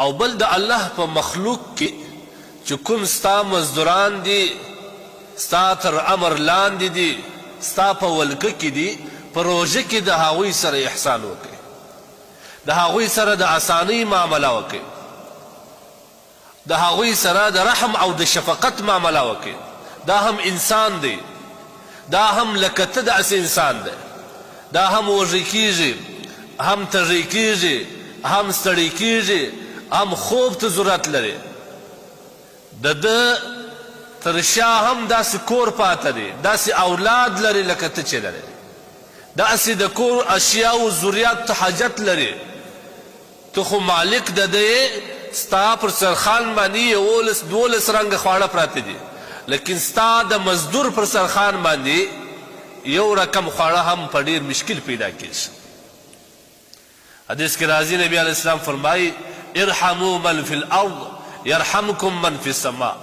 او بل د الله په مخلوق کې چې کوم ستا مزدوران دي، ستا تر امر لاندې دي، ستا په ولکه کې دي، په روژه کې د هغوی سره احسان وکړئ، د هغوی سره د اسانۍ معامله وکړئ، د هغوی سره د رحم او د شفقت معامله وکړئ، دا هم انسان دی، دا هم لکه ته داسې انسان دی، دا هم وږی کیږي، هم تږی کیږي، هم ستړی کیږي، هم خوب ته ضرورت لري. د ده تر شا هم داسې کور پاته دی، داسې اولاد لري لکه ته چې لرې، داسې د کور اشیاوو ذریاتو ته حاجت لري. ته خو مالک د ده یې، ستا پر سرخان باندې یوولس دوولس رنګه خواړه پراته دي، لیکن ستا د مزدور پر سرخان باندې یو رقم خواړه هم په ډیر مشکل پیدا کیږي. حدیث کې راځي نبی علیه السلام فرمایي، ارحموا من فی الارض یرحمکم من فی السماء.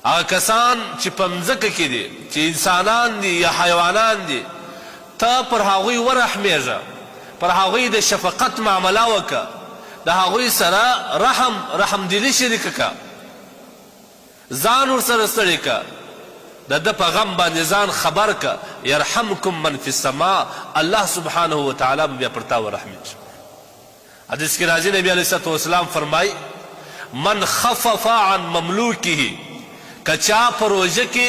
هغه کسان چې په مځکه کې دي، چې انسانان دي یا حیوانان دي، ته پر هغوی ورحمېږه، پر هغوی د شفقت معامله وکړه، د هغوی سره رحم، رحمدلي شریکه کړه، ځان ورسره ستړی کړه، د ده په غم باندې ځان خبر کړه، یرحمکم من فی السماء، الله سبحانه وتعالی به بیا پر تا ورحمېږي. حدیث کې راځي نبی علیه الصلوة والسلام فرمایي، من خفف عن مملوکه، که چا په روژه کې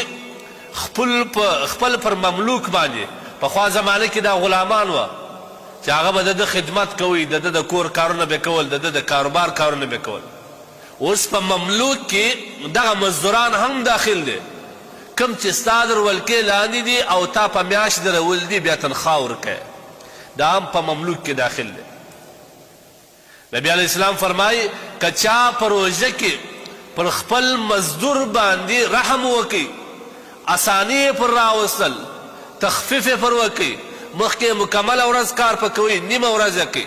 خپل په خپل پر مملوک باندې، پخوا زمانه کې دا غلامان وه چې هغه به د ده خدمت کوي، د ده د کور کارونه به کول، د ده د کاروبار کارونه به کول. اوس په مملوک کې دغه مزدوران هم داخل دي کوم چې ستا در ولکې لاندې دي او تا په میاشت درول دي بیا تنخوا ورکوې. دا هم په مملوک کې داخل دی. نبی علیه السلام فرمایي، که چا په روژه کې پر خپل مزدور باندې رحم وکړي، اساني یې پر راوستل، تخفیف یې پر وکړي، مخکې یې مکمله ورځ کار په کوي، نیمه ورځ یې کوي،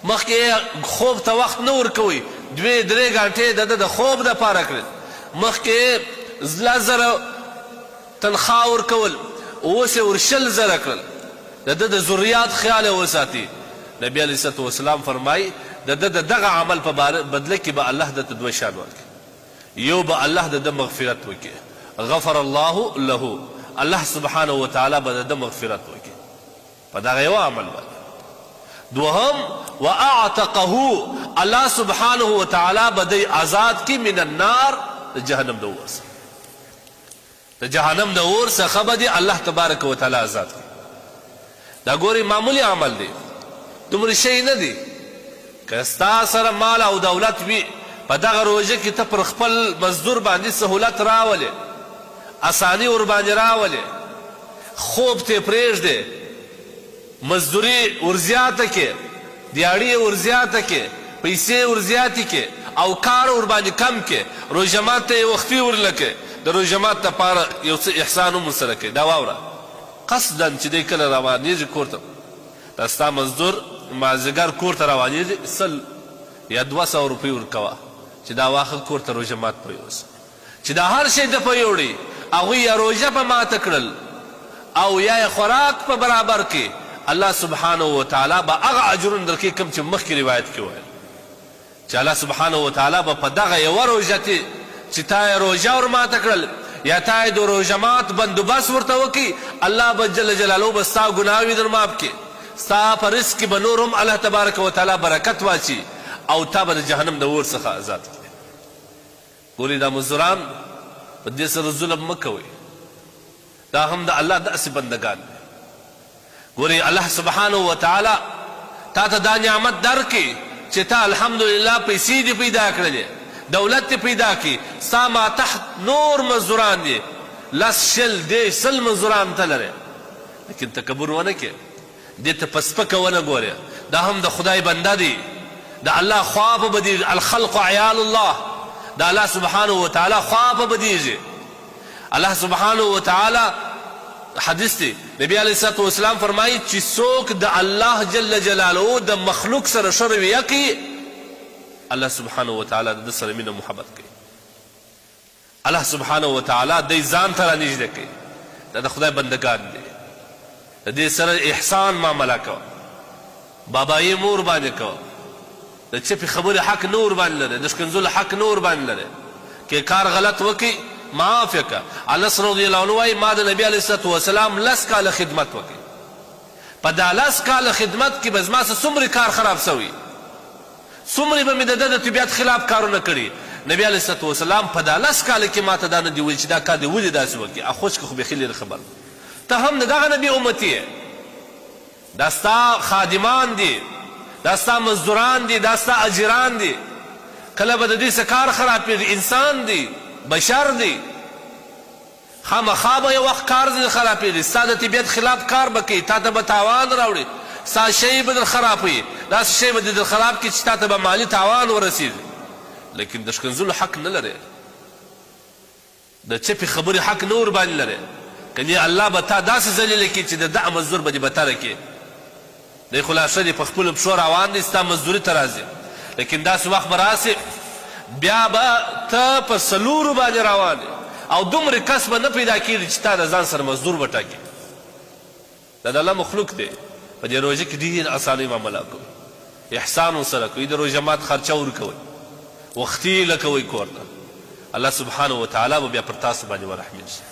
مخکې یې خوب ته وخت نه ورکوي، دوې درې ګانټې یې د ده د خوب لپاره کړې، مخکې یې 10,000 تنخوا ورکول اوس یې ور 20,000 کړل، د ده د ذریات خیال یې وساتي، نبي علیه الصلوة والسلام فرمایي، د ده د دغه عمل په بدله کې به الله ده ته دوه شیان ورکړي، یو به الله د ده مغفرت وکړي، غفر الله له، الله سبحانه وتعالی به د ده مغفرت وکړي په دغه یوه عمل باندې، دوهم، واعتقه، الله سبحانه وتعالی به دی ازاد کړي من النار، د جهنم د اور څخه. د جهنم د اور څخه به دې الله تبارک وتعالی ازاد کړي. دا ګورئ معمولي عمل دی، دومره شی نه دی. که ستا سره مال او دولت وي، په دغه روژه کې ته پر خپل مزدور باندې سهولت راولې، اساني ورباندې راولې، خوب ته یې پرېږدې، مزدوري ورزیاته کړې، دیاړي یې ورزیاته کړې، پیسې یې ورزیاتې کړې او کار ورباندې کم کړې، روژه مات ته یې وختي ورله کړې، د روژه مات لپاره یو څه احسان هم ورسره کړې، دا واوره قصداً چې دی کله روانېږي کور ته، دا ستا مزدور مازدیګر کور ته روانېږي 100 یا 200 روپۍ ورکوه چې دا واخله کور ته روژه مات په یوسه. چې دا هر شی ده په یوړي، هغوی یا روژه په ماته کړل او یا یې خوراک په برابر کړي، الله سبحانه وتعالی به هغه اجرونه درکوي کوم چې مخکې روایت کې وویل چې الله سبحانه وتعالی به په دغه یوه روژه کې چې تا یې روژه ور ماته کړل یا تا یې د روژه مات بندوبست ورته وکړي، الله به جل جلاله به ستا ګناوې در معاف کړي، ستا په رزق کې به نور هم الله تبارک وتعالی برکت واچي او تا به د جهنم د اور څخه ازاد کړي. ګورئ دا مزدوران په دې سره ظلم مه کوئ، دا هم د الله داسې بندګان دي. ګورئ الله سبحانه وتعالی تا ته دا نعمت درکړي چې ته الحمدلله پیسې دې پیدا کړلې، دولت دې پیدا کړي، ستا ماتحت نور مزدوران دي، 10 20 30 100 مزدوران ته لرې، لیکن تکبر ونه کړې. دې ته په سپکه ونه ګورې، دا هم د خدای بنده دی، د الله خوا په بدیږي، الخلق عیال الله، د الله سبحانه وتعالی خوا په بدیږي. الله سبحانه وتعالی حدیث دی، نبی علیه الصلاة والسلام فرمایي چې څوک د الله جل جلاله د مخلوق سره ښه رویه کوي، الله سبحانه وتعالی د ده سره مینه محبت کوي. الله سبحانه وتعالی دی ځان ته رانږدې کوي، دا د خدای بندګان دي، د دې سره احسان معامله کوه، بابایې مور باندې کوه. د چپې خبرې حق نه ورباندې لرې، د ښکنځلو حق نه ورباندې لرې. که کار غلط وکړي، معاف یې کړه. انس رضی الله عنه وایي، ما د نبي علیه الصلوة والسلام لس کاله خدمت وکړ. په دا لس کاله خدمت کې به زما څه څومرې کار خراب شوی، څومرې به مې د ده د طبیعت خلاف کارونه کړي. نبي علیه الصلوة والسلام په دا لس کاله کې ماته دا نه دي ویلي چې دا کار دې ولې داسې وکړ، اخوشکه خو بیخي لرې خبره ده. ته هم د دغه نبي امتي یې. دا ستا خادمان دي، دا ستا مزدوران دي، دا ستا اجیران دي، کله به د دوی څه کار خرابېږي، انسان دی، بشر دی، خامخا به یو وخت کار ځنې خرابېږي، ستا د طبیعت خلاف کار به کوي، تا ته به تاوان راوړي، ستا شی به در خرابوي، داسې شی به دې در خراب کړي چې تا ته به مالي تاوان ورسېږي، لیکن د ښکنځلو حق نه لرې. د چپې خبرې حق نه ورباندې لرې کنې الله به تا داسې ذلیل کړي چې د دعه مزدور به دې بتره کړي. دی خو لا ښه دی په خپلو پښو روان دی ستا مزدوري ته راځي لیکن داسې وخت به راسي بیا به ته په څلورو باندې روان یې او دومره کس به نه پیدا کیږي چې تا د ځان سره مزدور وټاکي. دا د الله مخلوق دی په دې روژه کې ډېر اسانۍ معامله کوي احسان ورسره کوي د روژه مات خرچه ورکوي وختي یې لکوي کور ته الله سبحانه وتعالی به بیا پر تاسو باندې ورحمېږي.